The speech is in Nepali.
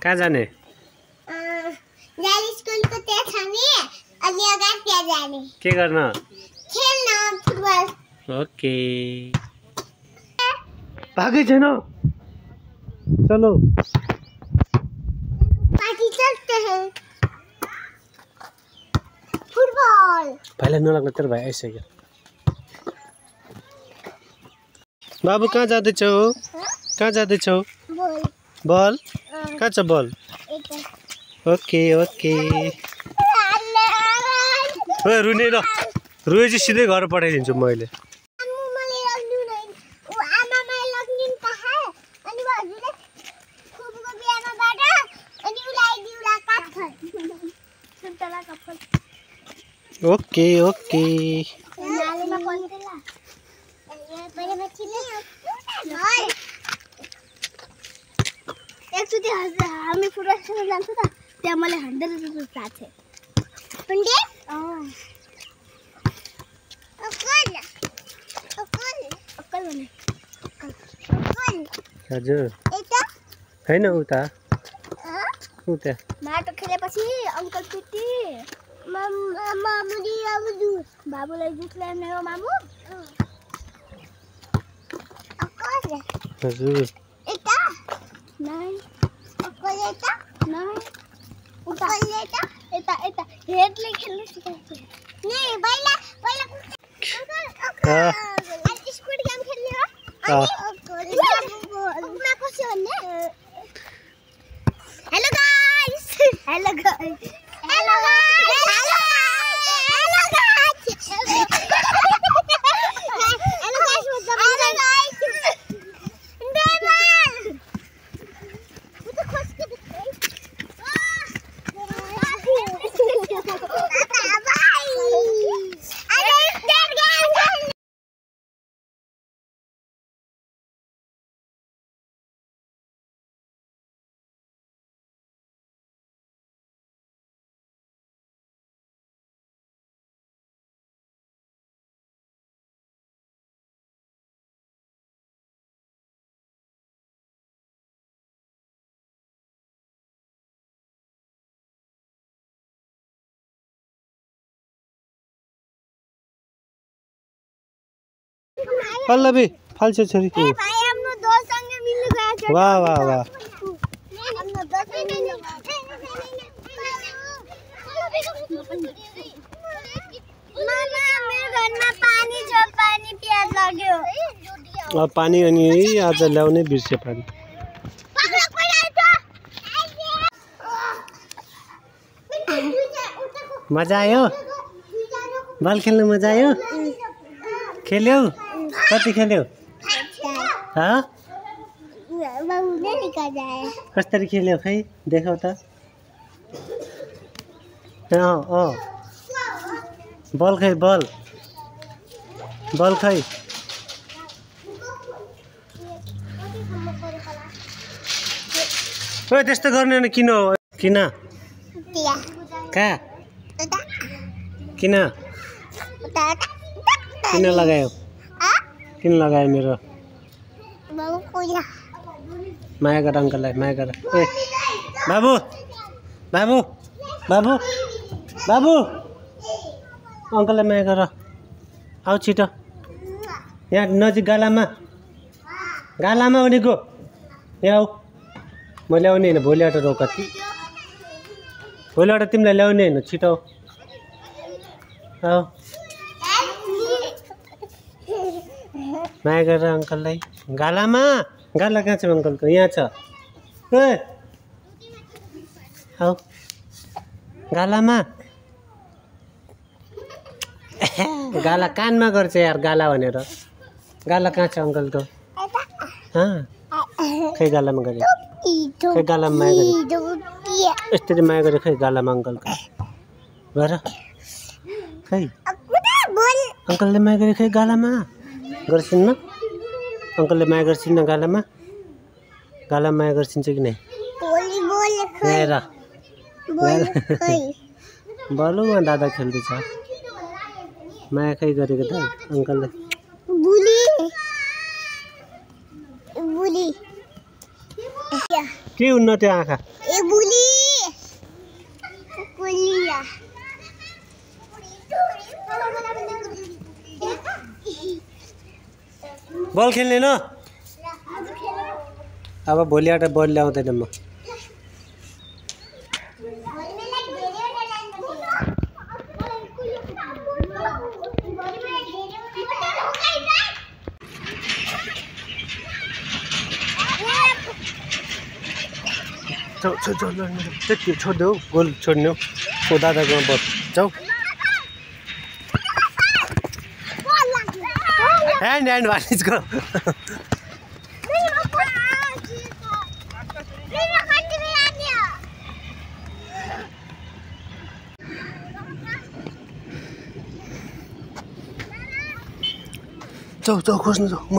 कहाँ जाने? जाली स्कुलको त्यहाँ छ नि, अनि अगाडि त्यहाँ जाने। के गर्न? खेल्न फुटबल। ओके। भागै छैन। चलो। पार्टी चलते हैं। फुटबल। भाइलाई नलाग्न तेरो भाइ आइसक्यो। बाबु कहाँ जाँदैछौ? कहाँ जाँदैछौ? बल। बल? कहाँ छ बल? Okay okay. रुने र रुए चाहिँ सिधै घर पठाइदिन्छु मैले। Okay okay. एकचोटि हामी फुटबल खेल्न जान्छौँ त, त्यहाँ मलाई 100 रुपियाँ प्राप्त थियो। हजुर होइन उता उता माटो खेलेपछि अङ्कल पिटी बाबुलाई जुस ल्याउने हो मामु। हजुर हेडले खेल्नु सिकाउँछु नि। पहिला स्क्विड गेम खेल्ने हो। अनि कसो भन्ने? Hello guys. Hello guys. Hello guys. Hello guys. Hello guys मतलब हेलो गाइस। डेमन वो तो खुश के दिखते हैं। पल्लवी फाल्छ छोरी। भाई हमने दो संग मिल गया। वाह वाह वाह। हमने दो संग मिल गया। मामा मेरो घरमा पानी छ, पानी प्यास लाग्यो। अब पानी अनि आज ल्याउनै बिर्से पानी। मजा आयो? बल खेल्नु मजा आयो? खेल्यौ? कति खेल्यौ? कसरी खेल्यौ खै देखाउ त। बल खै बल बल खै। ओ त्यस्तो गर्ने नि किन किन कहाँ किन किन लगायो किन लगायो मेरो माया गर अङ्कललाई माया गर। ए बाबु बाबु बाबु बाबु अङ्कललाई माया गर। आऊ छिटो यहाँ नजिक गालामा गालामा भनेको यहाँ आऊ। म ल्याउने होइन भोलिबाट रोक कति भोलिबाट तिमीलाई ल्याउने होइन छिटो आऊ। माया गरेर अङ्कललाई गालामा गाला कहाँ छ अङ्कलको? यहाँ छ। ए आऊ गालामा गाला कानमा गर्छ यार गाला भनेर। गाला कहाँ छ अङ्कलको? खै गालामा गरे खै गालामा माया गरे यस्तरी माया गरे खै गालामा अङ्कलको गर खै अङ्कलले माया गरे खै गालामा गर्छिन्न अङ्कलले माया गर्छिन्न गालामा गालामा माया गर्छिन्छ कि नै हेर बलुमा दादा खेल्दैछ माया खै गरेको त अङ्कलले बुली के हुन्न त्यो आँखा ए बुली बुलिया बल खेल्ने न अब भोलिबाट बल ल्याउँदैन म त्यति छोडिदेऊ गोल छोड्ने हो दादाकोमा बल जाऊ ह्यान्ड भानिजको जाऊ जाऊ खोज्नु जाऊ म